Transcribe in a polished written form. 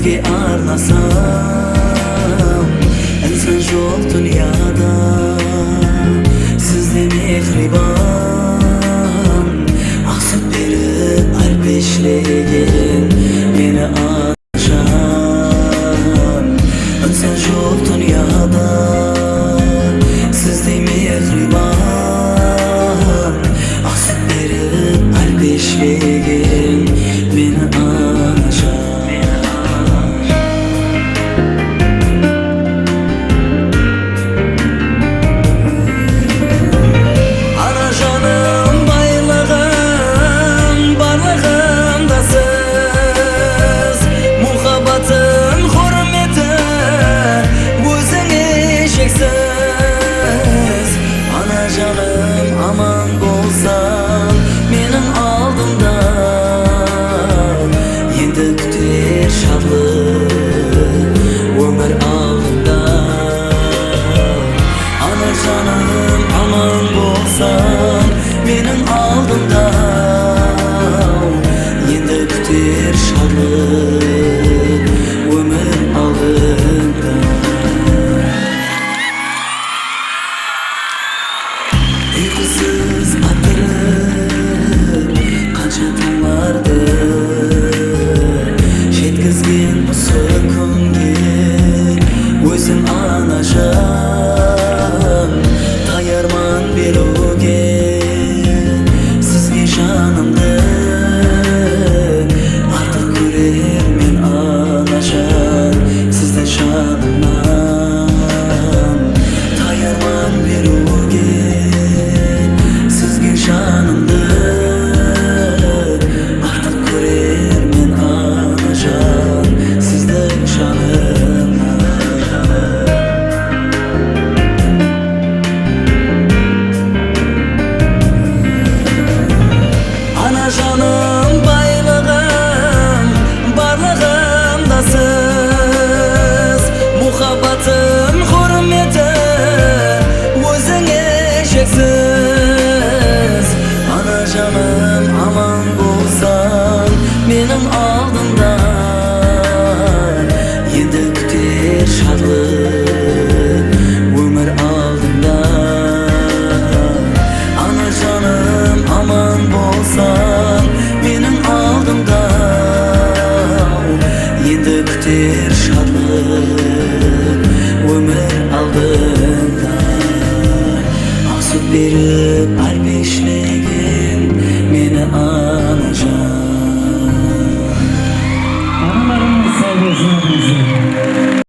Sizga arnasam, inson yo'q dunyoda sizday mehribon, aq sut berib arpeshlagan meni onajon. Inson yo'q dunyoda sizday mehribon, aq sut berib arpeshlagan meni onajon. Anajonim baylig'im, barlig'imda siz, muhabbatim, hurmatim o'zingga cheksiz. Anajonim omon bo'lsan mening oldimda, endi kutar shodlik umr oldimda. Anajonim omon bo'lsan mening oldimda, endi kutar shodlik umr oldimda. Uyqusiz atirib qancha tonglarni yetkazgan usi kunga o'zing anajon, tayyorman beruvga sizga jonimni, ortiq ko'rarmen anajon sizni jonimdan, tayyorman beruvga sizga jonimni, ortiq ko'rarmen anajon sizni jonimdan. Anajonim baylig'im, barlig'imda siz, muhabbatim, hurmatim o'zingga cheksiz. Anajonim omon bo'lsan mening oldimda, endi kutar shodlik umr oldimda. Anajonim omon bo'lsan mening oldimda, endi kutar shodlik.